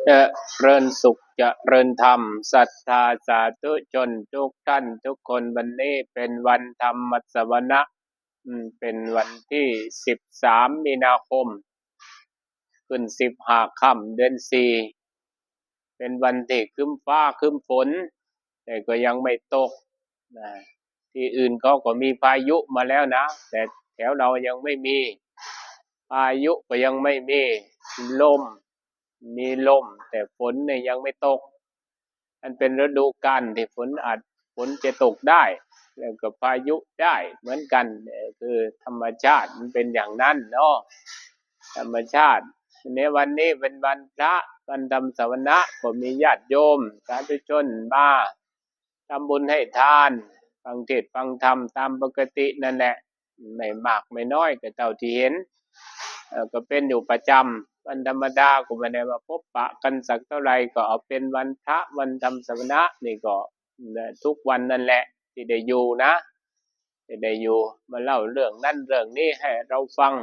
ຈະເລີນສຸກຈະເລີນທຳ ສັດທາສາທຸຊົນທຸກທ່ານທຸກຄົນ, ວັນນີ້ເປັນວັນທຳມະສະວະນະ ອືມ ເປັນວັນທີສິບສາມມີນາຄົມ ຂຶ້ນສິບຫ້າຄ່ຳເດືອນສີ່ ເປັນວັນທີ່ຄຶ້ມຟ້າຄຶ້ມຝົນ ແຕ່ກໍຍັງໄມ່ຕົກນະ. ທີ່ອື່ນເຂົາກໍມີພາຍຸມາແລ້ວນະ ແຕ່ແຖວເຮົາຍັງໄມ່ມີ ພາຍຸກໍຍັງໄມ່ມີ ລົມ ມີລົມ ແຕ່ຝົນນີ້ຍັງໄມ່ຕົກ. ມັນເປັນລະດູການທີ່ຝົນອາດ ຝົນຈະຕົກໄດ້ ແລ້ວກໍພາຍຸໄດ້ເໝືອນກັນ ເອີ ຄືທຳມະຊາດມັນເປັນຢ່າງນັ້ນເນາະ ທຳມະຊາດ. ໃນວັນນີ້ເປັນວັນພະ ວັນທຳສະວະນະ ກໍມີຍາດໂຍມສາທຸຊົນມາ ທຳບຸນໃຫ້ທານ ຟັງເທດຟັງທຳຕາມປົກກະຕິນັ້ນແຫຼະ ໄມ່ມາກໄມ່ນ້ອຍກໍເທົ່າທີ່ເຫັນ ເອີ ກໍເປັນຢູ່ປະຈຳ. ວັນທຳມະດາກໍບໍ່ໄດ້ວ່າພົບປະກັນສັກເທົ່າໃດ ກໍເອົາເປັນວັນພະ ວັນທຳສະວະນະນີ້ກໍ ເອີ ທຸກວັນນັ້ນແຫຼະທີ່ໄດ້ຢູ່ນະ ທີ່ໄດ້ຢູ່ ມາເລົ່າເລື່ອງນັ້ນເລື່ອງນີ້ໃຫ້ເຮົາຟັງ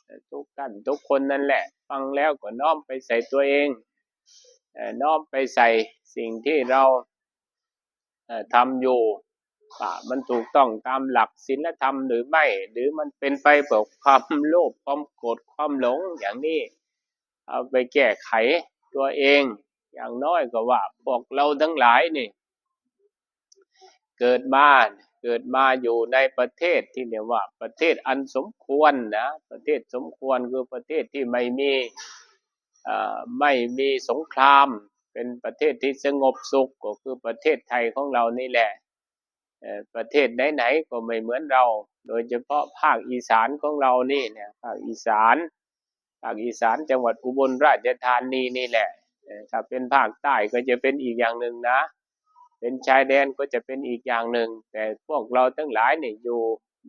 ເອີ ທຸກທ່ານທຸກຄົນນັ້ນແຫຼະ ຟັງແລ້ວກໍນ້ອມໄປໃສ່ຕົວເອງ ເອີ ນ້ອມໄປໃສ່ສິ່ງທີ່ເຮົາ ເອີ ທຳຢູ່ ວ່າມັນຖືກຕ້ອງຕາມຫຼັກສິນລະທຳຫຼືໄມ່ ຫຼືມັນເປັນໄປເພື່ອຄວາມໂລບ ຄວາມໂກດ ຄວາມຫຼົງ ຢ່າງນີ້ ເອົາໄປແກ້ໄຂຕົວເອງ. ຢ່າງນ້ອຍກໍວ່າພວກເຮົາທັງຫຼາຍນີ້ ເກີດມາ ເກີດມາຢູ່ໃນປະເທດທີ່ເອີ້ນວ່າປະເທດອັນສົມຄວນນະ ປະເທດສົມຄວນ ຄືປະເທດທີ່ໄມ່ມີ ເອີ ໄມ່ມີສົງຄາມ ເປັນປະເທດທີ່ສະຫງົບສຸກ ກໍຄືປະເທດໄທຂອງເຮົານີ້ແຫຼະ. ເອີ ປະເທດໃດໆກໍໄມ່ເໝືອນເຮົາ ໂດຍສະເພາະພາກອີສານຂອງເຮົານີ້ນະ ພາກອີສານ ພາກອີສານ ຈັງຫວັດອຸບົນລາຊະທານີນີ້ແຫຼະ ເອີ ຖ້າເປັນພາກໃຕ້ກໍຈະເປັນອີກຢ່າງໜຶ່ງນະ ເປັນຊາຍແດນກໍຈະເປັນອີກຢ່າງໜຶ່ງ ແຕ່ພວກເຮົາທັງຫຼາຍນີ້ຢູ່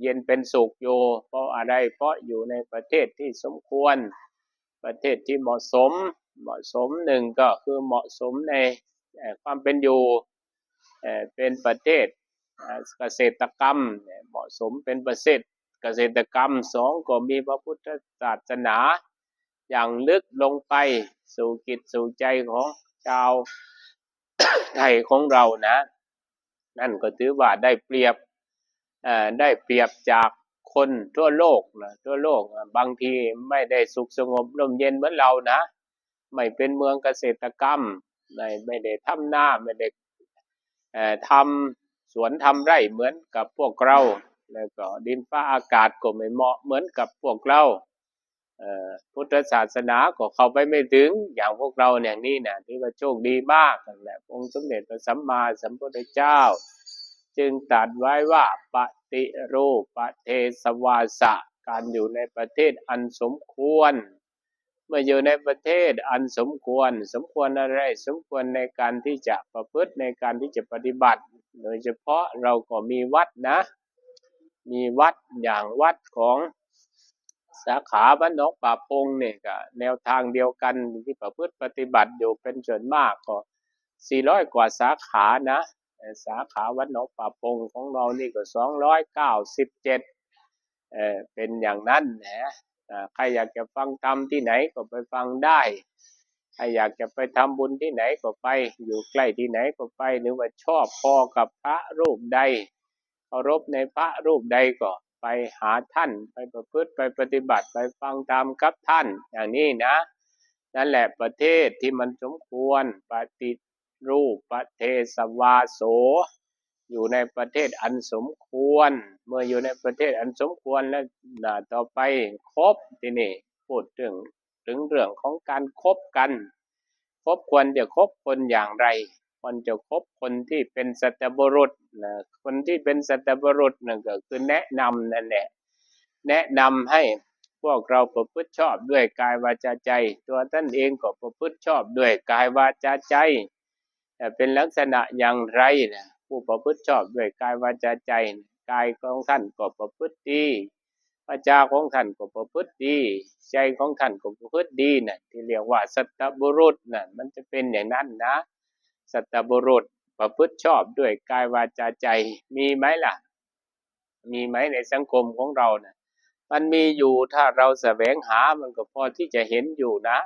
ເຢັນເປັນສຸກຢູ່ ເພາະອະໄລ? ເພາະຢູ່ໃນປະເທດທີ່ສົມຄວນ ປະເທດທີ່ເໝາະສົມ ເໝາະສົມ ໜຶ່ງກໍຄືເໝາະສົມໃນ ເອີ ຄວາມເປັນຢູ່ ເອີ ເປັນປະເທດ ເອີ ກະເສດຕະກຳ ເໝາະສົມເປັນປະເທດກະເສດຕະກຳ. ສອງ ກໍມີພະພຸດທະສາສະໜາຢ່າງເລິກລົງໄປສູ່ຈິດສູ່ໃຈຂອງຊາວໄທຂອງເຮົານະ ນັ້ນກໍຖືວ່າໄດ້ປຽບ ເອີ ໄດ້ປຽບຈາກຄົນທົ່ວໂລກນະ ທົ່ວໂລກ ບາງທີໄມ່ໄດ້ສຸກສະຫງົບລົມເຢັນເໝືອນເຮົານະ ໄມ່ເປັນເມືອງກະເສດຕະກຳ ໄມ່ ໄມ່ໄດ້ທຳນາ ໄມ່ໄດ້ ເອີ ທຳສວນທຳໄຮ່ເໝືອນກັບພວກເຮົາ ແລ້ວກໍດິນຟ້າອາກາດກໍໄມ່ເໝາະເໝືອນກັບພວກເຮົາ ເອີ ພຸດທະສາສະໜາກໍເຂົ້າໄປໄມ່ເຖິງຢ່າງພວກເຮົາຢ່າງນີ້ນະ ຖືວ່າໂຊກດີມາກ. ນັ້ນແຫຼະ ອົງສົມເດັດພະສຳມາສຳພຸດທະເຈົ້າຈຶ່ງຕັດໄວ້ວ່າ ປະຕິຮູປະເທສະວາສະ ການຢູ່ໃນປະເທດອັນສົມຄວນ ເມື່ອຢູ່ໃນປະເທດອັນສົມຄວນ ສົມຄວນອະໄລ? ສົມຄວນໃນການທີ່ຈະປະພຶດ ໃນການທີ່ຈະປະຕິບັດ ໂດຍສະເພາະເຮົາກໍມີວັດນະ ມີວັດ ຢ່າງວັດຂອງສາຂາບ້ານໜອງປາພົງນີ້ ກໍແນວທາງດຽວກັນທີ່ປະພຶດປະຕິບັດຢູ່ເປັນສ່ວນມາກ ກໍສີ່ຮ້ອຍກວ່າສາຂານະ ເອີ ສາຂາວັດໜອງປາພົງຂອງເຮົານີ້ກໍສອງຮ້ອຍເກົ້າສິບເຈັດ ເອີ ເປັນຢ່າງນັ້ນແຫຼະ. ເອີ ໃຄຢາກຈະຟັງທຳທີ່ໄຫນກໍໄປຟັງໄດ້ ໃຄຢາກຈະໄປທຳບຸນທີ່ໄຫນກໍໄປ ຢູ່ໃກ້ທີ່ໄຫນກໍໄປ ຫຼືວ່າຊອບພໍ້ກັບພະຮູບໃດ ເຄົາລົບໃນພະຮູບໃດກໍໄປຫາທ່ານ ໄປປະພຶດ ໄປປະຕິບັດ ໄປຟັງທຳກັບທ່ານ ຢ່າງນີ້ນະ. ນັ້ນແຫຼະ ປະເທດທີ່ມັນສົມຄວນ ປະຕິ ຮູປະເທສະວາໂສ ຢູ່ໃນປະເທດອັນສົມຄວນ. ເມື່ອຢູ່ໃນປະເທດອັນສົມຄວນແລ້ວ ໜ້າຕໍ່ໄປຄົບ ທີ່ນີ້ ພູດເຖິງ ເຖິງເລື່ອງຂອງການຄົບກັນ ຄົບຄວນຈະຄົບຄົນຢ່າງໃດ? ຄວນຈະຄົບຄົນທີ່ເປັນສັດຕະບຸລຸດນະ ຄົນທີ່ເປັນສັດຕະບຸລຸດນັ້ນກໍຄືແນະນຳນັ້ນແຫຼະ ແນະນຳໃຫ້ພວກເຮົາປະພຶດຊອບດ້ວຍກາຍວາຈາໃຈ ຕົວທ່ານເອງກໍປະພຶດຊອບດ້ວຍກາຍວາຈາໃຈ ເປັນລັກສະນະຢ່າງໃດນະ ຜູ້ປະພຶດຊອບດ້ວຍກາຍວາຈາໃຈ ກາຍຂອງທ່ານກໍປະພຶດດີ ວາຈາຂອງທ່ານກໍປະພຶດດີ ໃຈຂອງທ່ານກໍປະພຶດດີນະ ທີ່ຮຽກວ່າສັດຕະບຸລຸດນະ ມັນຈະເປັນຢ່າງນັ້ນນະ ສັດຕະບຸລຸດປະພຶດຊອບດ້ວຍກາຍວາຈາໃຈ ມີໄໝລະ? ມີໄໝໃນສັງຄົມຂອງເຮົານະ? ມັນມີຢູ່ ຖ້າເຮົາສະແຫວງຫາ ມັນກໍພໍທີ່ຈະເຫັນຢູ່ນະ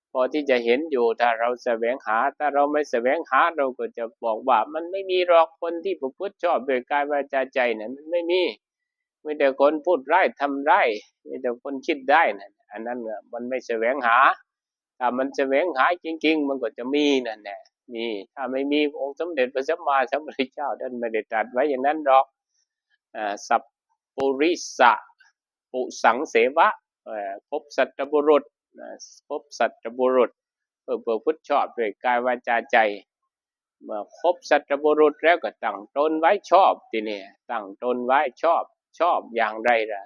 ເພ ພໍທີ່ຈະເຫັນຢູ່ ຖ້າເຮົາສະແຫວງຫາ. ຖ້າເຮົາໄມ່ສະແຫວງຫາ ເຮົາກໍຈະບອກວ່າ ມັນໄມ່ມີດອກ ຄົນທີ່ປະພຶດຊອບດ້ວຍກາຍ ວາຈາ ໃຈນັ້ນ ມັນໄມ່ມີ. ມີແຕ່ຄົນພູດຮ້າຍທຳຮ້າຍ, ມີແຕ່ຄົນຄິດຮ້າຍນັ້ນ, ອັນນັ້ນມັນໄມ່ສະແຫວງຫາ. ຖ້າມັນສະແຫວງຫາຈິງໆ ມັນກໍຈະມີນັ້ນແຫຼະ, ມີ. ຖ້າໄມ່ມີ ອົງສົມເດັດພະສຳມາສຳພຸດທະເຈົ້າ ທ່ານໄມ່ໄດ້ຕັດໄວ້ຢ່າງນັ້ນດອກ. ອາ ສັບປຸລິສະ ປຸສັງເສວະ, ເອີ ຄົບສັດຕະບຸລຸດ, ນະ, ຄົບສັດຕະບຸລຸດ ເພື່ອປະພຶດຊອບດ້ວຍກາຍ ວາຈາ ໃຈ. ເມື່ອຄົບສັດຕະບຸລຸດແລ້ວ ກໍຕັ້ງຕົນໄວ້ຊອບ, ທີນີ້ຕັ້ງຕົນໄວ້ຊອບ. ຊອບຢ່າງໃດລະ?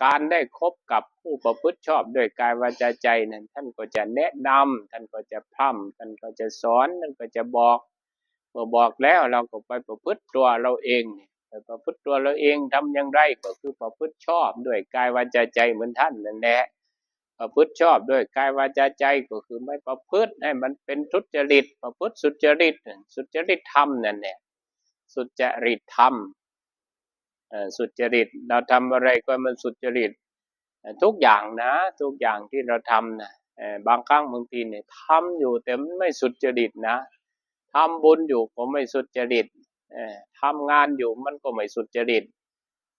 ການໄດ້ຄົບກັບຜູ້ປະພຶດຊອບດ້ວຍກາຍ ວາຈາ ໃຈນັ້ນ, ທ່ານກໍຈະແນະນຳ, ທ່ານກໍຈະພ້ຳ, ທ່ານກໍຈະສອນ, ທ່ານກໍຈະບອກ. ເມື່ອບອກແລ້ວ ເຮົາກໍໄປປະພຶດຕົວເຮົາເອງ, ໄປປະພຶດຕົວເຮົາເອງ. ທຳຢ່າງໃດ? ກໍຄືປະພຶດຊອບດ້ວຍກາຍ ວາຈາ ໃຈ ເໝືອນທ່ານນັ້ນແຫຼະ. ປະພຶດຊອບດ້ວຍກາຍ ວາຈາ ໃຈ ກໍຄືໄປປະພຶດໃຫ້ມັນເປັນສຸດຈະລິດ, ປະພຶດສຸດຈະລິດ, ສຸດຈະລິດທຳນັ້ນແຫຼະ, ສຸດຈະລິດທຳ. ເອີ ສຸດຈະລິດ, ເຮົາທຳອະໄລກໍໃຫ້ມັນສຸດຈະລິດ. ເອີ ທຸກຢ່າງນະ, ທຸກຢ່າງທີ່ເຮົາທຳນະ, ເອີ ບາງຄັ້ງບາງທີນີ້ທຳຢູ່ ແຕ່ມັນໄມ່ສຸດຈະລິດນະ, ທຳບຸນຢູ່ກໍໄມ່ສຸດຈະລິດ, ເອີ ທຳງານຢູ່ມັນກໍໄມ່ສຸດຈະລິດ,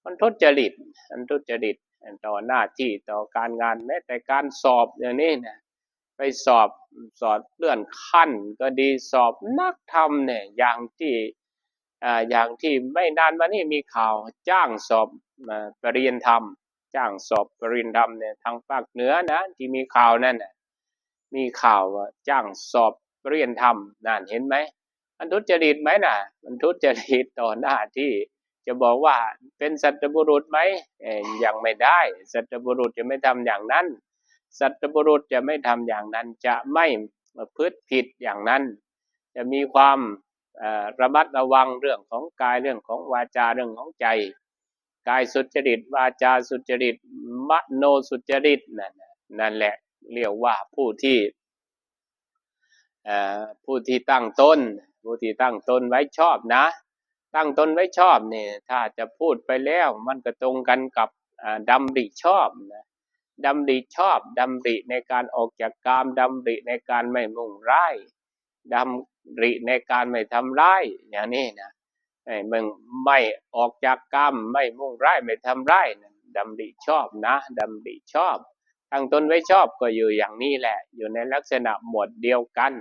ມັນທຸດຈະລິດ, ມັນທຸດຈະລິດຕໍ່ໜ້າທີ່, ຕໍ່ການງານ. ແມ້ແຕ່ການສອບຢ່າງນີ້ນະ, ໄປສອບ, ສອບເລື່ອນຂັ້ນກໍດີ, ສອບນັກທຳນີ້, ຢ່າງທີ່ ອາ ຢ່າງທີ່ໄມ່ນານມານີ້ມີຂ່າວຈ້າງສອບ ອາ ປະລິຍນທຳ, ຈ້າງສອບປະລິຍນທຳນີ້ ທາງພາກເໜືອນະ ທີ່ມີຂ່າວນັ້ນນະ, ມີຂ່າວວ່າຈ້າງສອບປະລິຍນທຳ. ນັ້ນ ເຫັນໄໝ? ມັນທຸດຈະລິດໄໝນະ? ມັນທຸດຈະລິດຕໍ່ໜ້າທີ່. ຈະບອກວ່າເປັນສັດຕະບຸລຸດໄໝ? ເອີ ຍັງໄມ່ໄດ້, ສັດຕະບຸລຸດຈະໄມ່ທຳຢ່າງນັ້ນ, ສັດຕະບຸລຸດຈະໄມ່ທຳຢ່າງນັ້ນ, ຈະໄມ່ປະພຶດຜິດຢ່າງນັ້ນ, ຈະມີຄວາມ ເອີ ລະມັດລະວັງເລື່ອງຂອງກາຍ, ເລື່ອງຂອງວາຈາ, ເລື່ອງຂອງໃຈ. ກາຍສຸດຈະລິດ, ວາຈາສຸດຈະລິດ, ມະໂນສຸດຈະລິດ, ນັ້ນ, ນັ້ນແຫຼະ ຮຽກວ່າຜູ້ທີ່ ເອີ ຜູ້ທີ່ຕັ້ງຕົນ, ຜູ້ທີ່ຕັ້ງຕົນໄວ້ຊອບນະ. ຕັ້ງຕົນໄວ້ຊອບນີ້ ຖ້າຈະພູດໄປແລ້ວ ມັນກໍຕົງກັນກັບ ອາ ດຳລິຊອບນະ, ດຳລິຊອບ, ດຳລິໃນການອອກຈາກກາມ, ດຳລິໃນການໄມ່ມຸ່ງຮ້າຍ, ດຳລິໃນການໄມ່ທຳຮ້າຍ ຢ່າງນີ້ນະ, ໃຫ້ມຶງໄມ່ອອກຈາກກາມ, ໄມ່ມຸ່ງຮ້າຍ, ໄມ່ທຳຮ້າຍ, ດຳລິຊອບນະ, ດຳລິຊອບ. ຕັ້ງຕົນໄວ້ຊອບກໍຢູ່ຢ່າງນີ້ແຫຼະ, ຢູ່ໃນລັກສະນະໝວດດຽວກັນ.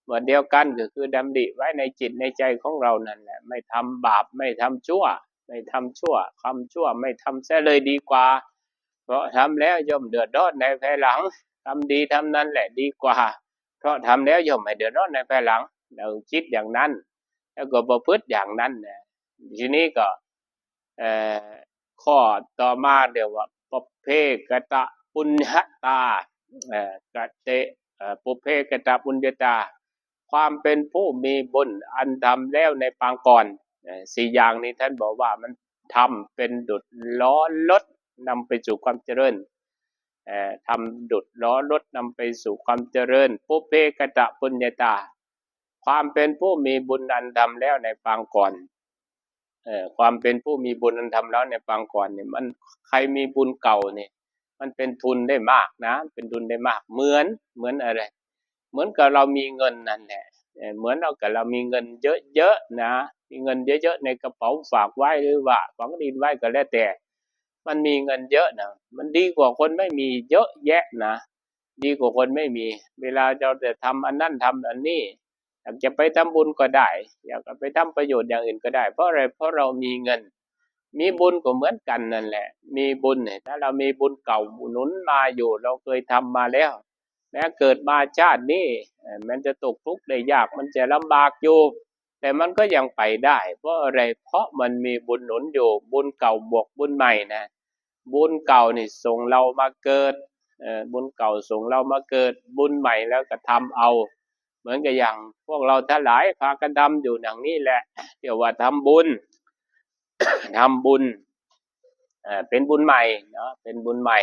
ໝວດດຽວກັນກໍຄືດຳລິໄວ້ໃນຈິດໃນໃຈຂອງເຮົານັ້ນແຫຼະ, ໄມ່ທຳບາບ, ໄມ່ທຳຊົ່ວ, ໄມ່ທຳຊົ່ວ, ຄຳຊົ່ວໄມ່ທຳເສຍເລີຍດີກວ່າ, ເພາະທຳແລ້ວຍ່ອມເດືອດຮ້ອນໃນພາຍຫຼັງ, ທຳດີທຳນັ້ນແຫຼະດີກວ່າ, ເພາະທຳແລ້ວຍ່ອມໄມ່ເດືອດຮ້ອນໃນພາຍຫຼັງ. ເຮົາຄິດຢ່າງນັ້ນ ແລ້ວກໍປະພຶດຢ່າງນັ້ນນະ. ທີນີ້ກໍ ເອີ ຂໍ້ຕໍ່ມາຮຽກວ່າ ປະເພກະຕະປຸນຍະຕາ, ເອີ ກະເຕ ເອີ ປຸເພກະຕະປຸນຍະຕາ, ຄວາມເປັນຜູ້ມີບຸນອັນທຳແລ້ວໃນປາງກ່ອນ. ເອີ ສີ່ຢ່າງນີ້ທ່ານບອກວ່າມັນທຳເປັນດຸດລໍ້ລົດນຳໄປສູ່ຄວາມຈະເລີນ, ເອີ ທຳດຸດລໍ້ລົດນຳໄປສູ່ຄວາມຈະເລີນ, ປຸເພກະຕະປຸນຍະຕາ, ຄວາມເປັນຜູ້ມີບຸນອັນທຳແລ້ວໃນປາງກ່ອນ. ເອີ ຄວາມເປັນຜູ້ມີບຸນອັນທຳແລ້ວໃນປາງກ່ອນນີ້ ມັນ ໃຜມີບຸນເກົ່ານີ້ ມັນເປັນທຶນໄດ້ມາກນະ, ເປັນທຶນໄດ້ມາກ. ເໝືອນ ເໝືອນອະໄລ? ເໝືອນກັບເຮົາມີເງິນນັ້ນແຫຼະ, ເອີ ເໝືອນເຮົາກັບເຮົາມີເງິນເຍີະໆນະ, ມີເງິນເຍີະໆໃນກະເປົາຝາກໄວ້ ຫຼືວ່າຝັງດິນໄວ້ກໍແລ້ວແຕ່, ມັນມີເງິນເຍີະນະ, ມັນດີກວ່າຄົນໄມ່ມີເຍີະແຍະນະ. ດີກວ່າຄົນໄມ່ມີ. ເວລາເຮົາຈະທຳອັນນັ້ນທຳອັນນີ້, ຢາກຈະໄປທຳບຸນກໍໄດ້, ຢາກຈະໄປທຳປະໂຫຍດຢ່າງອື່ນກໍໄດ້. ເພາະອະໄລ? ເພາະເຮົາມີເງິນ. ມີບຸນກໍເໝືອນກັນນັ້ນແຫຼະ, ມີບຸນນີ້ ຖ້າເຮົາມີບຸນເກົ່າໜູນມາຢູ່, ເຮົາເຄີຍທຳມາແລ້ວ, ແມ້ເກີດມາຊາດນີ້ ເອີ ມັນຈະຕົກທຸກໄດ້ຍາກ, ມັນຈະລຳບາກຢູ່, ແຕ່ມັນກໍຍັງໄປໄດ້. ເພາະອະໄລ? ເພາະມັນມີບຸນໜູນຢູ່, ບຸນເກົ່າບວກບຸນໃໝ່ນະ. ບຸນເກົ່ານີ້ສົ່ງເຮົາມາເກີດ, ເອີ ບຸນເກົ່າສົ່ງເຮົາມາເກີດ, ບຸນໃໝ່ແລ້ວກໍທຳເອົາ. ເໝືອນກັບຢ່າງພວກເຮົາທັງຫຼາຍພາກັນທຳຢູ່ຢ່າງນີ້ແຫຼະ, ຮຽກວ່າທຳບຸນ, ທຳບຸນ, ເອີ ເປັນບຸນໃໝ່ເນາະ, ເປັນບຸນໃໝ່.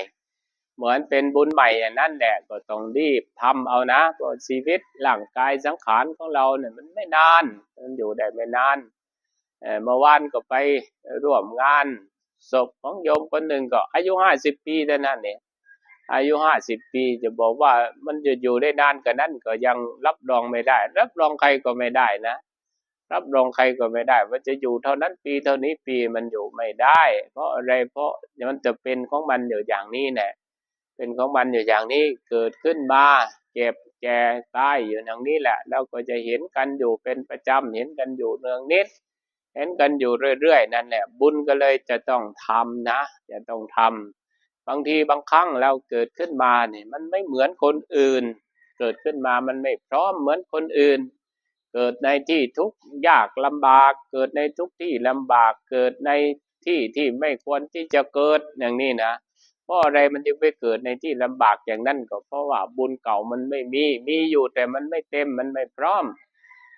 ເໝືອນເປັນບຸນໃໝ່ອັນນັ້ນແຫຼະ, ກໍຕ້ອງຣີບທຳເອົານະ, ເພາະຊີວິດຮ່າງກາຍສັງຂານຂອງເຮົານີ້ ມັນໄມ່ນານ, ມັນຢູ່ໄດ້ໄມ່ນານ. ເອີ ເມື່ອວານກໍໄປຮ່ວມງານສົບຂອງໂຍມຄົນໜຶ່ງ, ກໍອາຍຸຫ້າສິບປີເທົ່ານັ້ນເອງ, ອາຍຸຫ້າສິບປີ ຈະບອກວ່າມັນຈະຢູ່ໄດ້ນານກວ່ານັ້ນກໍຍັງຮັບຮອງໄມ່ໄດ້, ຮັບຮອງໃຄກໍໄມ່ໄດ້ນະ, ຮັບຮອງໃຄກໍໄມ່ໄດ້ວ່າຈະຢູ່ເທົ່ານັ້ນປີເທົ່ານີ້ປີ, ມັນຢູ່ໄມ່ໄດ້. ເພາະອະໄລ? ເພາະມັນຈະເປັນຂອງມັນຢູ່ຢ່າງນີ້ແຫຼະ, ເປັນຂອງມັນຢູ່ຢ່າງນີ້, ເກີດຂຶ້ນມາ ເຈັບ ແກ່ ຕາຍຢູ່ຢ່າງນີ້ແຫຼະ, ແລ້ວກໍຈະເຫັນກັນຢູ່ເປັນປະຈຳ, ເຫັນກັນຢູ່ເນືອງນິດ, ເຫັນກັນຢູ່ເລື້ອຍໆນັ້ນແຫຼະ. ບຸນກໍເລີຍຈະຕ້ອງທຳນະ, ຈະຕ້ອງທຳ. ບາງທີບາງຄັ້ງເຮົາເກີດຂຶ້ນມານີ້ ມັນໄມ່ເໝືອນຄົນອື່ນ, ເກີດຂຶ້ນມາມັນໄມ່ພ້ອມເໝືອນຄົນອື່ນ, ເກີດໃນທີ່ທຸກຍາກລຳບາກ, ເກີດໃນທຸກທີ່ລຳບາກ, ເກີດໃນທີ່ທີ່ໄມ່ຄວນທີ່ຈະເກີດ ຢ່າງນີ້ນະ. ເພາະອະໄລມັນຈຶ່ງໄປເກີດໃນທີ່ລຳບາກຢ່າງນັ້ນ? ກໍເພາະວ່າບຸນເກົ່າມັນໄມ່ມີ, ມີຢູ່ແຕ່ມັນໄມ່ເຕັມ, ມັນໄມ່ພ້ອມ,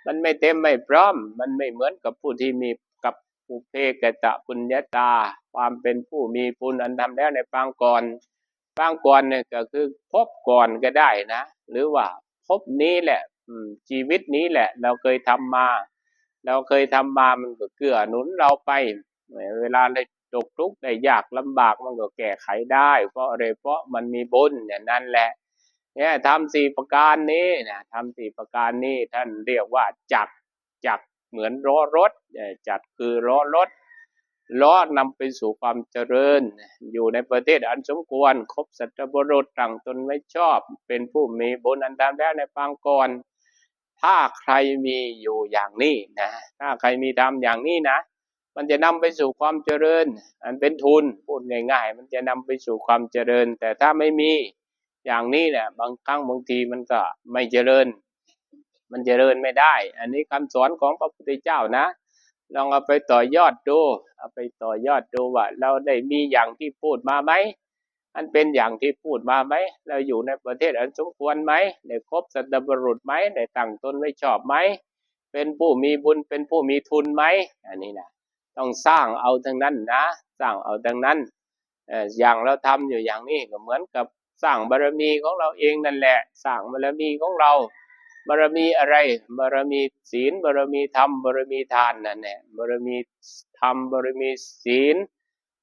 ມັນໄມ່ເຕັມໄມ່ພ້ອມ, ມັນໄມ່ເໝືອນກັບຜູ້ທີ່ມີ ກັບ ປຸບເພກະຕະປຸນຍະຕາ, ຄວາມເປັນຜູ້ມີບຸນອັນທຳແລ້ວໃນປາງກ່ອນ. ປາງກ່ອນນີ້ກໍຄືພົບກ່ອນກໍໄດ້ນະ, ຫຼືວ່າພົບນີ້ແຫຼະ, ອືມ, ຊີວິດນີ້ແຫຼະ ເຮົາເຄີຍທຳມາ, ເຮົາເຄີຍທຳມາ ມັນກໍເກື້ອໜູນເຮົາໄປ. ເວລາໄດ້ຕົກທຸກໄດ້ຍາກລຳບາກ ມັນກໍແກ້ໄຂໄດ້. ເພາະອະໄລ? ເພາະມັນມີບຸນ. ຢ່າງນັ້ນແຫຼະ, ແນະ ທຳສີ່ປະການນີ້ນະ, ທຳສີ່ປະການນີ້ ທ່ານຮຽກວ່າຈັກ, ຈັກເໝືອນລໍ້ລົດ, ຈັກຄືລໍ້ລົດ, ລໍ້ນຳໄປສູ່ຄວາມຈະເລີນ, ຢູ່ໃນປະເທດອັນສົມຄວນ, ຄົບສັດຕະບຸລຸດ, ຕັ້ງຕົນໄວ້ຊອບ, ເປັນຜູ້ມີບຸນອັນທຳແລ້ວໃນປາງກ່ອນ. ຖ້າໃຄມີຢູ່ຢ່າງນີ້ນະ, ຖ້າໃຄມີທຳຢ່າງນີ້ນະ, ມັນຈະນຳໄປສູ່ຄວາມຈະເລີນ ອັນເປັນທຶນ, ພູດງ່າຍໆ ມັນຈະນຳໄປສູ່ຄວາມຈະເລີນ. ແຕ່ຖ້າໄມ່ມີຢ່າງນີ້ນະ, ບາງຄັ້ງບາງທີມັນກໍໄມ່ຈະເລີນ, ມັນຈະເລີນໄມ່ໄດ້. ອັນນີ້ຄຳສອນຂອງພະພຸດທະເຈົ້ານະ, ລອງເອົາໄປຕໍ່ຍອດດູ, ເອົາໄປຕໍ່ຍອດດູວ່າ ເຮົາໄດ້ມີຢ່າງທີ່ພູດມາໄໝ? ອັນເປັນຢ່າງທີ່ພູດມາໄໝ? ເຮົາຢູ່ໃນປະເທດອັນສົມຄວນໄໝ? ໄດ້ຄົບສັດຕະບຸລຸດໄໝ? ໄດ້ຕັ້ງຕົນໄວ້ຊອບໄໝ? ເປັນຜູ້ມີບຸນ, ເປັນຜູ້ມີທຶນໄໝ? ອັນນີ້ນະ, ຕ້ອງສ້າງເອົາທັງນັ້ນນະ, ສ້າງເອົາທັງນັ້ນ. ເອີ ຢ່າງເຮົາທຳຢູ່ຢ່າງນີ້ ກໍເໝືອນກັບສ້າງບາລະມີຂອງເຮົາເອງນັ້ນແຫຼະ, ສ້າງບາລະມີຂອງເຮົາ. ບາລະມີອະໄລ? ບາລະມີສີນ, ບາລະມີທຳ, ບາລະມີທານນັ້ນແຫຼະ. ບາລະມີທຳ, ບາລະມີສີນ,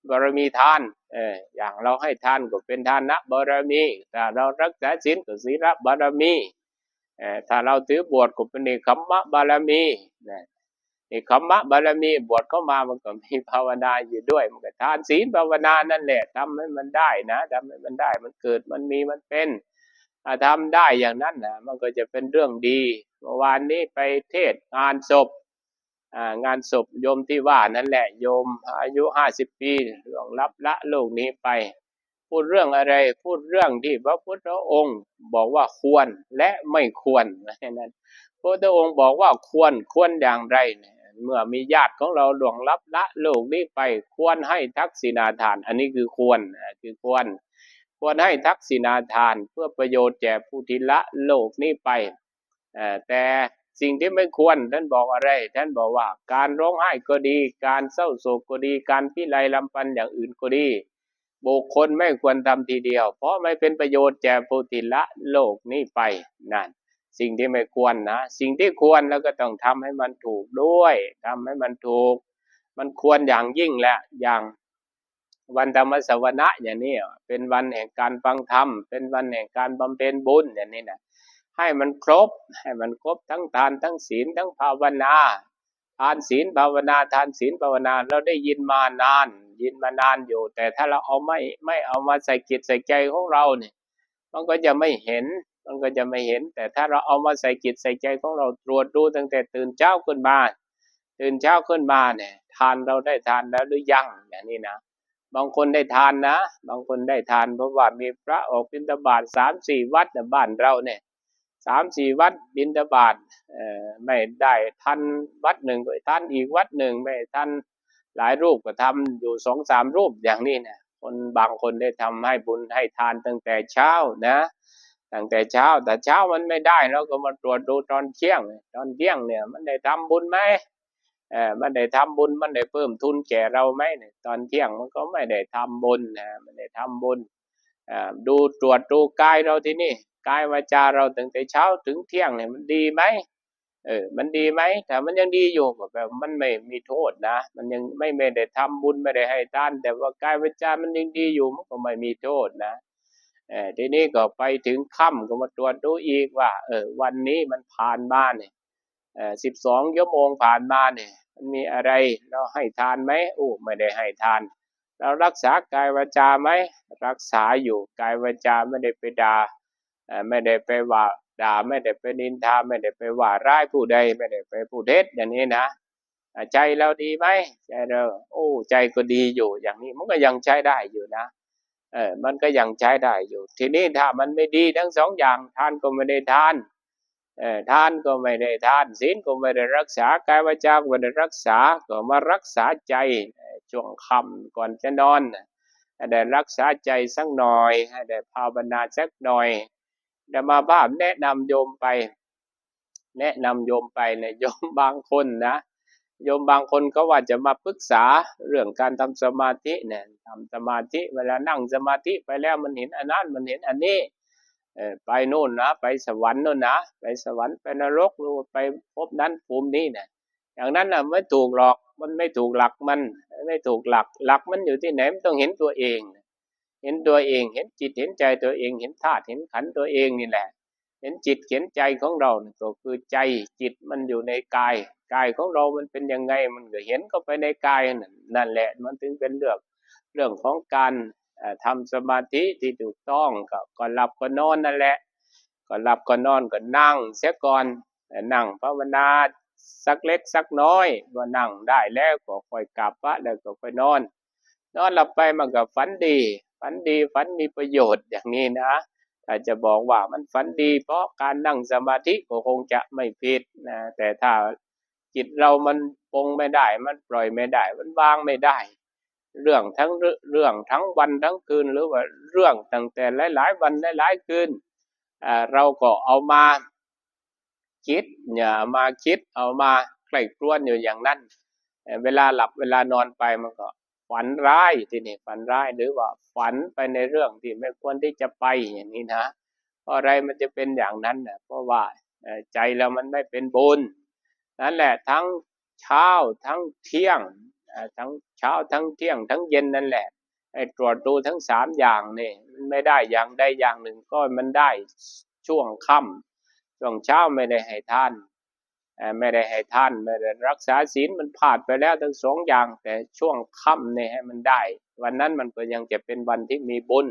ບາລະມີທານ. ເອີ ຢ່າງເຮົາໃຫ້ທານກໍເປັນທານະບາລະມີ, ຖ້າເຮົາຮັກສາສີນກໍສີລະບາລະມີ, ເອີ ຖ້າເຮົາຖືບວດກໍເປັນເນກຂຳມະບາລະມີນະ. ເນກຂຳມະບາລະມີ ບວດເຂົ້າມາມັນກໍມີພາວະນາຢູ່ດ້ວຍ, ມັນກໍທານ, ສີນ, ພາວະນານັ້ນແຫຼະ. ທຳໃຫ້ມັນໄດ້ນະ, ທຳໃຫ້ມັນໄດ້, ມັນເກີດ, ມັນມີ, ມັນເປັນ. ຖ້າທຳໄດ້ຢ່າງນັ້ນນະ, ມັນກໍຈະເປັນເລື່ອງດີ. ເມື່ອວານນີ້ໄປເທດງານສົບ, ອ່າ, ງານສົບໂຍມທີ່ວ່ານັ້ນແຫຼະ, ໂຍມອາຍຸຫ້າສິບປີ ລ່ວງລັບລະໂລກນີ້ໄປ. ພູດເລື່ອງອະໄລ? ພູດເລື່ອງທີ່ພະພຸດທະອົງບອກວ່າຄວນ ແລະ ໄມ່ຄວນ. ນັ້ນ ພະພຸດທະອົງບອກວ່າຄວນ, ຄວນຢ່າງໃດ? ເມື່ອມີຍາດຂອງເຮົາລ່ວງລັບລະໂລກນີ້ໄປ, ຄວນໃຫ້ທັກສິນາທານ. ອັນນີ້ຄືຄວນ, ຄືຄວນ, ຄວນໃຫ້ທັກສິນາທານ ເພື່ອປະໂຫຍດແກ່ຜູ້ທີ່ລະໂລກນີ້ໄປ. ເອີ ແຕ່ສິ່ງທີ່ໄມ່ຄວນ ທ່ານບອກອະໄລ? ທ່ານບອກວ່າ ການຮ້ອງໄຫ້ກໍດີ, ການເສົ້າໂສກກໍດີ, ການພິໄລລຳພັນຢ່າງອື່ນກໍດີ, ບຸກຄົນໄມ່ຄວນທຳທີດຽວ, ເພາະມັນເປັນປະໂຫຍດແກ່ຜູ້ທີ່ລະໂລກນີ້ໄປ. ນັ້ນ ສິ່ງທີ່ໄມ່ຄວນນະ. ສິ່ງທີ່ຄວນ ເຮົາກໍຕ້ອງທຳໃຫ້ມັນຖືກດ້ວຍ, ທຳໃຫ້ມັນຖືກ, ມັນຄວນຢ່າງຍິ່ງແລະ ຢ່າງ ວັນທຳມະສະວະນະຢ່າງນີ້ ເປັນວັນແຫ່ງການຟັງທຳ, ເປັນວັນແຫ່ງການບຳເພັນບຸນຢ່າງນີ້ນະ, ໃຫ້ມັນຄົບ, ໃຫ້ມັນຄົບທັງທານ, ທັງສີນ, ທັງພາວະນາ. ທານ, ສີນ, ພາວະນາ, ທານ, ສີນ, ພາວະນາ ເຮົາໄດ້ຍິນມານານ, ຍິນມານານຢູ່, ແຕ່ຖ້າເຮົາເອົາໄມ່, ໄມ່ເອົາມາໃສ່ຈິດໃສ່ໃຈຂອງເຮົານີ້ ມັນກໍຈະໄມ່ເຫັນ, ມັນກໍຈະໄມ່ເຫັນ. ແຕ່ຖ້າເຮົາເອົາມາໃສ່ຈິດໃສ່ໃຈຂອງເຮົາ, ຕວດດູຕັ້ງແຕ່ຕື່ນເຊົ້າຂຶ້ນມາ, ຕື່ນເຊົ້າຂຶ້ນມານີ້ ທານເຮົາໄດ້ທານແລ້ວຫຼືຍັງ? ຢ່າງນີ້ນະ. ບາງຄົນໄດ້ທານນະ, ບາງຄົນໄດ້ທານ, ເພາະວ່າມີພະອອກບິນທະບາດສາມສີ່ວັດນະ ບ້ານເຮົານີ້, ສາມສີ່ວັດບິນທະບາດ, ເອີ, ໄມ່ໄດ້ທັນວັດໜຶ່ງກໍທັນອີກວັດໜຶ່ງ, ໄມ່ທັນຫຼາຍຮູບກໍທຳຢູ່ສອງສາມຮູບ ຢ່າງນີ້ນະ. ຄົນບາງຄົນໄດ້ທຳໃຫ້ບຸນໃຫ້ທານຕັ້ງແຕ່ເຊົ້ານະ, ຕັ້ງແຕ່ເຊົ້າ. ຖ້າເຊົ້າມັນໄມ່ໄດ້ ເຮົາກໍມາຕວດດູຕອນທ່ຽງ, ຕອນທ່ຽງນີ້ມັນໄດ້ທຳບຸນໄໝ? ເອີ ມັນໄດ້ທຳບຸນ, ມັນໄດ້ເພີ່ມທຶນແກ່ເຮົາໄໝ? ຕອນທ່ຽງມັນກໍໄມ່ໄດ້ທຳບຸນນະ, ມັນໄດ້ທຳບຸນ. ເອີ ດູ, ຕວດດູກາຍເຮົາທີນີ້, ກາຍວາຈາເຮົາຕັ້ງແຕ່ເຊົ້າເຖິງທ່ຽງນີ້ ມັນດີໄໝ? ເອີ ມັນດີໄໝ? ຖ້າມັນຍັງດີຢູ່ ກໍແປວ່າມັນໄມ່ມີໂທດນະ, ມັນຍັງໄມ່, ໄມ່ໄດ້ທຳບຸນ, ໄມ່ໄດ້ໃຫ້ທານ, ແຕ່ວ່າກາຍວາຈາມັນຍັງດີຢູ່, ມັນກໍໄມ່ມີໂທດນະ. ເອີ ທີນີ້ກໍໄປເຖິງຄ່ຳກໍມາກວດດູອີກວ່າ ເອີ ວັນນີ້ມັນຜ່ານມານີ້ ເອີ ສິບສອງຊົ່ວໂມງຜ່ານມານີ້ ມັນມີອະໄລ ເຮົາໃຫ້ທານໄໝ? ໂອ້ ບໍ່ໄດ້ໃຫ້ທານ. ເຮົາລັກສາກາຍວາຈາໄໝ? ລັກສາຢູ່. ກາຍວາຈາ ບໍ່ໄດ້ໄປດ່າ ເອີ ບໍ່ໄດ້ໄປວ່າດ່າ ບໍ່ໄດ້ໄປນິນທາ ບໍ່ໄດ້ໄປວ່າຮ້າຍຜູ້ໃດ ບໍ່ໄດ້ໄປພູດເທັດ ຢ່າງນີ້ນະ. ອາ ໃຈເຮົາດີໄໝ? ໃຈເຮົາ ໂອ້ ໃຈກໍດີຢູ່. ຢ່າງນີ້ມັນກໍຍັງໃຊ້ໄດ້ຢູ່ນະ ເອີ ມັນກໍຍັງໃຊ້ໄດ້ຢູ່. ທີນີ້ຖ້າມັນໄມ່ດີທັງສອງຢ່າງ ທານກໍບໍ່ໄດ້ທານ ເອີ ທານກໍບໍ່ໄດ້ທານ ສິນກໍບໍ່ໄດ້ຮັກສາ ກາຍວາຈາກໍບໍ່ໄດ້ຮັກສາ ກໍມາຮັກສາໃຈ ເອີ ຊ່ວງຄ່ຳກ່ອນຈະນອນ ໃຫ້ໄດ້ຮັກສາໃຈສັກໜ່ອຍ ໃຫ້ໄດ້ພາວະນາສັກໜ່ອຍ. ອາດຕະມາພາບແນະນຳໂຍມໄປ ແນະນຳໂຍມໄປນະ ໂຍມບາງຄົນນະ ໂຍມບາງຄົນເຂົາວ່າຈະມາປຶກສາເລື່ອງການທຳສະມາທິນະ ທຳສະມາທິ ເວລານັ່ງສະມາທິໄປແລ້ວ ມັນເຫັນອັນນັ້ນ ມັນເຫັນອັນນີ້ ເອີ ໄປໂນ່ນນະ ໄປສະຫວັນໂນ່ນນະ ໄປສະຫວັນ ໄປນະລົກ ຫຼືວ່າໄປພົບນັ້ນພູມນີ້ນະ ຢ່າງນັ້ນນະ ໄມ່ຖືກຫຼອກ ມັນໄມ່ຖືກຫຼັກ ມັນໄມ່ຖືກຫຼັກ. ຫຼັກມັນຢູ່ທີ່ໃດ? ມັນຕ້ອງເຫັນຕົວເອງ ເຫັນຕົວເອງ ເຫັນຈິດເຫັນໃຈຕົວເອງ ເຫັນທາດເຫັນຂັນຕົວເອງນີ້ແຫຼະ ເຫັນຈິດເຫັນໃຈຂອງເຮົານີ້ ກໍຄືໃຈ ຈິດມັນຢູ່ໃນກາຍ ກາຍຂອງເຮົາມັນເປັນຍັງໄງ ມັນກໍເຫັນເຂົ້າໄປໃນກາຍນັ້ນ ນັ້ນແຫຼະ ມັນເຖິງເປັນເລື່ອງ ເລື່ອງຂອງການ ເອີ ທຳສະມາທິທີ່ຖືກຕ້ອງ ກໍ ກໍຫຼັບກໍນອນນັ້ນແຫຼະ ກໍຫຼັບກໍນອນ ກໍນັ່ງເສຍກ່ອນ ນັ່ງພາວະນາສັກເລັກສັກນ້ອຍ ເມື່ອນັ່ງໄດ້ແລ້ວກໍຄ່ອຍກາບພະ ແລ້ວກໍຄ່ອຍນອນ. ນອນຫຼັບໄປມັນກໍຝັນດີ ຝັນດີ ຝັນມີປະໂຫຍດ ຢ່າງນີ້ນະ. ຖ້າຈະບອກວ່າມັນຝັນດີເພາະການນັ່ງສະມາທິກໍຄົງຈະໄມ່ຜິດນະ ແຕ່ຖ້າຈິດເຮົາມັນປົງໄມ່ໄດ້ ມັນປ່ອຍໄມ່ໄດ້ ມັນວາງໄມ່ໄດ້ ເລື່ອງທັງ ເລື່ອງທັງວັນທັງຄືນ ຫຼືວ່າເລື່ອງຕັ້ງແຕ່ຫຼາຍໆວັນຫຼາຍໆຄືນ ເຮົາກໍເອົາມາຄິດ ເອົາມາຄິດ ເອົາມາໃຄ່ຄວນຢູ່ຢ່າງນັ້ນ ເວລາຫຼັບເວລານອນໄປ ມັນກໍຝັນຮ້າຍ ທີນີ້ຝັນຮ້າຍ ຫຼືວ່າຝັນໄປໃນເລື່ອງທີ່ບໍ່ຄວນທີ່ຈະໄປ ຢ່າງນີ້ນະ. ເພາະໃດມັນຈະເປັນຢ່າງນັ້ນນະ? ເພາະວ່າ ເອີ ໃຈເຮົາມັນໄມ່ເປັນບຸນ ນັ້ນແຫຼະ ທັງເຊົ້າ ທັງທ່ຽງ ເອີ ທັງເຊົ້າ ທັງທ່ຽງ ທັງເຢັນນັ້ນແຫຼະ ໃຫ້ກວດດູທັງສາມຢ່າງນີ້ ມັນໄມ່ໄດ້ຢ່າງໃດຢ່າງໜຶ່ງ ກໍມັນໄດ້ຊ່ວງຄ່ຳ ຊ່ວງເຊົ້າໄມ່ໄດ້ໃຫ້ທານ ເອີ ໄມ່ໄດ້ໃຫ້ທານ ໄມ່ໄດ້ຮັກສາສິນ ມັນພາດໄປແລ້ວທັງສອງຢ່າງ ແຕ່ຊ່ວງຄ່ຳນີ້ໃຫ້ມັນໄດ້ ວັນນັ້ນມັນກໍຍັງຈະເປັນວັນທີ່ມີບຸນ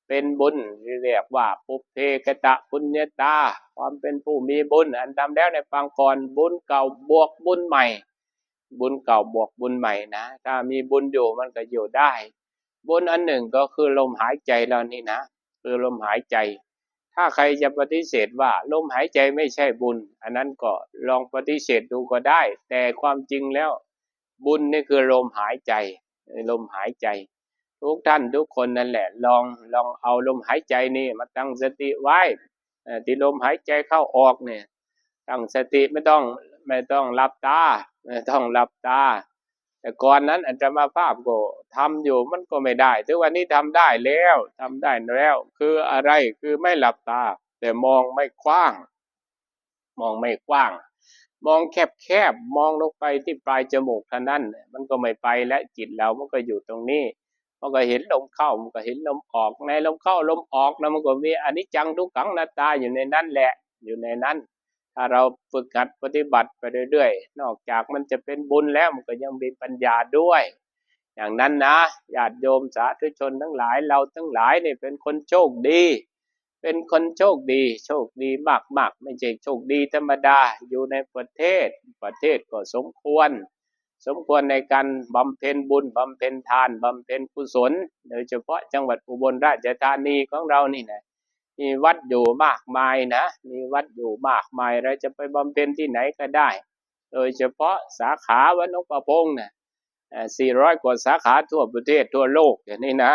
ເປັນບຸນທີ່ຮຽກວ່າ ປຸບເພກະຕະປຸນຍະຕາ ຄວາມເປັນຜູ້ມີບຸນ ອັນທຳແລ້ວໃນປາງກ່ອນ ບຸນເກົ່າບວກບຸນໃໝ່ ບຸນເກົ່າບວກບຸນໃໝ່ນະ ຖ້າມີບຸນຢູ່ມັນກໍຢູ່ໄດ້. ບຸນອັນໜຶ່ງກໍຄືລົມຫາຍໃຈເຮົານີ້ນະ ຄືລົມຫາຍໃຈ. ຖ້າໃຄຈະປະຕິເສດວ່າລົມຫາຍໃຈໄມ່ໃຊ່ບຸນ ອັນນັ້ນກໍລອງປະຕິເສດດູກໍໄດ້ ແຕ່ຄວາມຈິງແລ້ວບຸນນີ້ຄືລົມຫາຍໃຈ ລົມຫາຍໃຈ. ທຸກທ່ານທຸກຄົນນັ້ນແຫຼະ ລອງ ລອງເອົາລົມຫາຍໃຈນີ້ມາຕັ້ງສະຕິໄວ້ ເອີ ທີ່ລົມຫາຍໃຈເຂົ້າອອກນີ້ ຕັ້ງສະຕິ ບໍ່ຕ້ອງ ບໍ່ຕ້ອງຫຼັບຕາ ບໍ່ຕ້ອງຫຼັບຕາ. ແຕ່ກ່ອນນັ້ນອາດຕະມາພາບກໍທຳຢູ່ ມັນກໍໄມ່ໄດ້ ແຕ່ວ່ານີ້ທຳໄດ້ແລ້ວ ທຳໄດ້ແລ້ວ ຄືອະໄລ? ຄືໄມ່ຫຼັບຕາ ແຕ່ມອງໄມ້ກວ້າງ ມອງໄມ້ກວ້າງ ມອງແຄບໆ ມອງລົງໄປທີ່ປາຍຈະມູກເທົ່ານັ້ນ ມັນກໍໄມ່ໄປແລ້ວ ຈິດເຮົາມັນກໍຢູ່ຕົງນີ້ ມັນກໍເຫັນລົມເຂົ້າ ມັນກໍເຫັນລົມອອກ ໃນລົມເຂົ້າລົມອອກນະ ມັນກໍມີອະນິດຈັງ ທຸກຂັງ ອະນັດຕາຢູ່ໃນນັ້ນແຫຼະ ຢູ່ໃນນັ້ນ. ຖ້າເຮົາຝຶກຫັດປະຕິບັດໄປເລື້ອຍໆ ນອກຈາກມັນຈະເປັນບຸນແລ້ວ ມັນກໍຍັງມີປັນຍາດ້ວຍ. ຢ່າງນັ້ນນະ ຍາດໂຍມສາທຸຊົນທັງຫຼາຍ ເຮົາທັງຫຼາຍນີ້ເປັນຄົນໂຊກດີ ເປັນຄົນໂຊກດີ ໂຊກດີມາກໆ ໄມ່ໃຊ່ໂຊກດີທຳມະດາ ຢູ່ໃນປະເທດ ປະເທດກໍສົມຄວນ ສົມຄວນໃນການບຳເພັນບຸນ ບຳເພັນທານ ບຳເພັນກຸສົນ ໂດຍສະເພາະຈັງຫວັດອຸບົນລາຊະທານີຂອງເຮົານີ້ນະ ມີວັດຢູ່ມາກມາຍນະ ມີວັດຢູ່ມາກມາຍ ເຮົາຈະໄປບຳເພັນທີ່ໃດກໍໄດ້ ໂດຍສະເພາະສາຂາວັດໜົງປະພົງນະ ເອີ ສີ່ຮ້ອຍກວ່າສາຂາທົ່ວປະເທດທົ່ວໂລກ ຢ່າງນີ້ນະ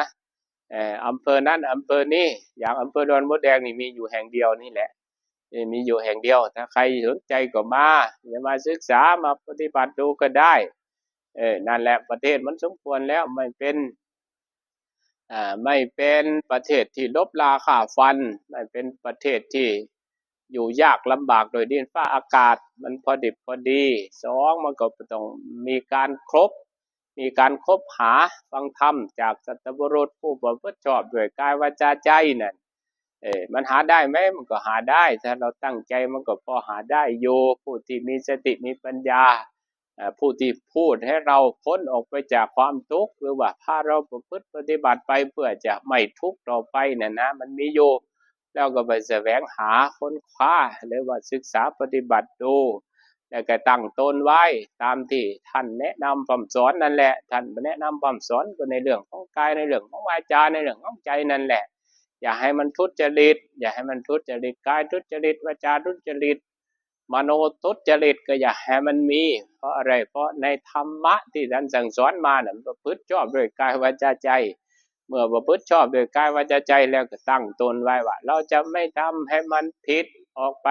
ເອີ ອຳເພີນັ້ນອຳເພີນີ້ ຢ່າງອຳເພີດອນມົດແດງນີ້ມີຢູ່ແຫ່ງດຽວນີ້ແຫຼະ ເອີ ມີຢູ່ແຫ່ງດຽວ ຖ້າໃຄສົນໃຈກໍມາ ມາສຶກສາ ມາປະຕິບັດດູກໍໄດ້ ເອີ ນັ້ນແຫຼະ ປະເທດມັນສົມຄວນແລ້ວ ມັນເປັນ ເອີ ໄມ່ເປັນປະເທດທີ່ລົບລາຂ້າຟັນ ໄມ່ເປັນປະເທດທີ່ຢູ່ຍາກລຳບາກໂດຍດິນຟ້າອາກາດ ມັນພໍດິບພໍດີ. ສອງ ມັນກໍຕ້ອງມີການຄົບ ມີການຄົບຫາຟັງທຳຈາກສັດຕະບຸລຸດຜູ້ປະພຶດຊອບດ້ວຍກາຍວາຈາໃຈນັ້ນ ເອີ ມັນຫາໄດ້ໄໝ? ມັນກໍຫາໄດ້ ຖ້າເຮົາຕັ້ງໃຈມັນກໍພໍຫາໄດ້ຢູ່. ຜູ້ທີ່ມີສະຕິມີປັນຍາ ເອີ ຜູ້ທີ່ພູດໃຫ້ເຮົາພົ້ນອອກໄປຈາກຄວາມທຸກ ຫຼືວ່າພາເຮົາປະພຶດປະຕິບັດໄປເພື່ອຈະໄມ່ທຸກຕໍ່ໄປນັ້ນນະ ມັນມີຢູ່. ແລ້ວກໍໄປສະແຫວງຫາຄົ້ນຄວ້າ ຫຼືວ່າສຶກສາປະຕິບັດດູ ແລ້ວກໍຕັ້ງຕົນໄວ້ຕາມທີ່ທ່ານແນະນຳພ້ຳສອນນັ້ນແຫຼະ. ທ່ານແນະນຳພ້ຳສອນກໍໃນເລື່ອງຂອງກາຍ ໃນເລື່ອງຂອງວາຈາ ໃນເລື່ອງຂອງໃຈນັ້ນແຫຼະ. ຢ່າໃຫ້ມັນທຸດຈະລິດ ຢ່າໃຫ້ມັນທຸດຈະລິດ ກາຍທຸດຈະລິດ ວາຈາທຸດຈະລິດ ມະໂນທຸດຈະລິດກໍຢ່າໃຫ້ມັນມີ. ເພາະອະໄລ? ເພາະໃນທຳມະທີ່ທ່ານສັ່ງສອນມານັ້ນ ປະພຶດຊອບດ້ວຍກາຍວາຈາໃຈ. ເມື່ອປະພຶດຊອບດ້ວຍກາຍວາຈາໃຈແລ້ວ ກໍຕັ້ງຕົນໄວ້ວ່າ ເຮົາຈະໄມ່ທຳໃຫ້ມັນຜິດອອກໄປ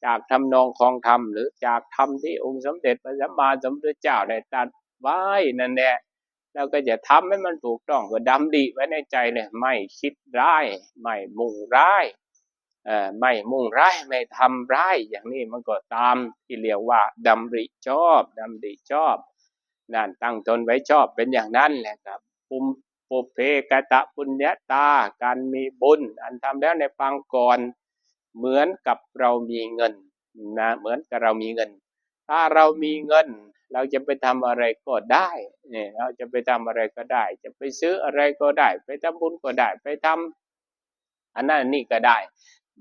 ຈາກທຳນອງຂອງທຳ ຫຼື ຈາກທຳທີ່ອົງສົມເດັດພະສຳມາສຳພຸດທະເຈົ້າໄດ້ຕັດໄວ້ນັ້ນແຫຼະ. ແລ້ວກໍຈະທຳໃຫ້ມັນຖືກຕ້ອງ ກໍດຳລິໄວ້ໃນໃຈເລີຍ ໄມ່ຄິດຮ້າຍ ໄມ່ມຸ່ງຮ້າຍ ເອີ ໄມ່ມຸ່ງຮ້າຍ ໄມ່ທຳຮ້າຍ ຢ່າງນີ້ມັນກໍຕາມທີ່ລຽກວ່າດຳລິຊອບ ດຳລິຊອບນັ້ນ ຕັ້ງຕົນໄວ້ຊອບເປັນຢ່າງນັ້ນ ແລ້ວກໍປຸມ ປຸບເພກະຕະປຸນຍະຕາ ການມີບຸນ ອັນທຳແລ້ວໃນປາງກ່ອນ ເໝືອນກັບເຮົາມີເງິນນະ ເໝືອນກັບເຮົາມີເງິນ. ຖ້າເຮົາມີເງິນ ເຮົາຈະໄປທຳອະໄລກໍໄດ້ ເອີ ເຮົາຈະໄປທຳອະໄລກໍໄດ້ ຈະໄປຊື້ອະໄລກໍໄດ້ ໄປທຳບຸນກໍໄດ້ ໄປທຳ ອັນນັ້ນອັນນີ້ກໍໄດ້.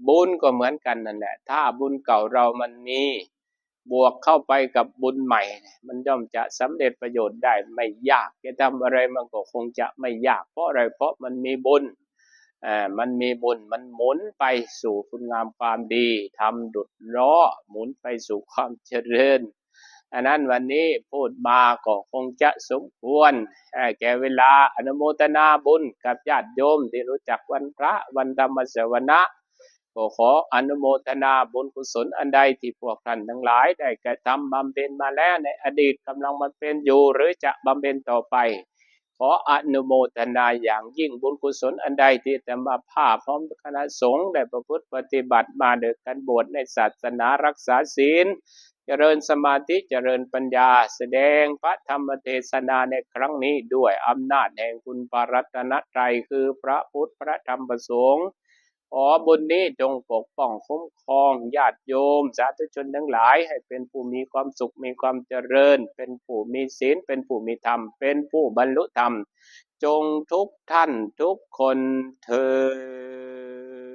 ບຸນກໍເໝືອນກັນນັ້ນແຫຼະ ຖ້າບຸນເກົ່າເຮົາມັນມີ ບວກເຂົ້າໄປກັບບຸນໃໝ່ ມັນຍ່ອມຈະສຳເລັດປະໂຫຍດໄດ້ໄມ່ຍາກ. ຈະທຳອະໄລມັນກໍຄົງຈະໄມ່ຍາກ. ເພາະອະໄລ? ເພາະມັນມີບຸນ ເອີ ມັນມີບຸນ ມັນໝູນໄປສູ່ຄຸນງາມຄວາມດີ ທຳດຸດລໍ້ ໝູນໄປສູ່ຄວາມຈະເລີນ. ອັນນັ້ນ ວັນນີ້ພູດມາກໍຄົງຈະສົມຄວນ ເອີ ແກ່ເວລາ. ອະນຸໂມທະນາບຸນກັບຍາດໂຍມທີ່ຮູ້ຈັກວັນພະ ວັນທຳມະສະວະນະ ກໍຂໍອະນຸໂມທະນາບຸນກຸສົນອັນໃດທີ່ພວກທ່ານທັງຫຼາຍໄດ້ກະທຳບຳເພັນມາແລ້ວໃນອະດີດ, ກຳລັງບຳເພັນຢູ່ ຫຼື ຈະບຳເພັນຕໍ່ໄປ. ຂໍອະນຸໂມທະນາຢ່າງຍິ່ງບຸນກຸສົນອັນໃດທີ່ອາດຕະມາພາບພ້ອມຄະນະສົງໄດ້ປະພຶດປະຕິບັດມາໂດຍການບວດໃນສາສະໜາ, ຮັກສາສິນ, ຈະເລີນສະມາທິ, ຈະເລີນປັນຍາ, ສະແດງພະທຳມະເທສະນາໃນຄັ້ງນີ້ ດ້ວຍອຳນາດແຫ່ງຄຸນພະລັດຕະນະໄຕ ຄື ພະພຸດ, ພະທຳ, ພະສົງ. ຂໍບຸນນີ້ຈົ່ງປົກປ້ອງຄຸ້ມຄອງຍາດໂຍມສາທຸຊົນທັງຫຼາຍ ໃຫ້ເປັນຜູ້ມີຄວາມສຸກ, ມີຄວາມຈະເລີນ, ເປັນຜູ້ມີສິນ, ເປັນຜູ້ມີທຳ, ເປັນຜູ້ບັນລຸທຳ ຈົ່ງທຸກທ່ານທຸກຄົນເທີດ.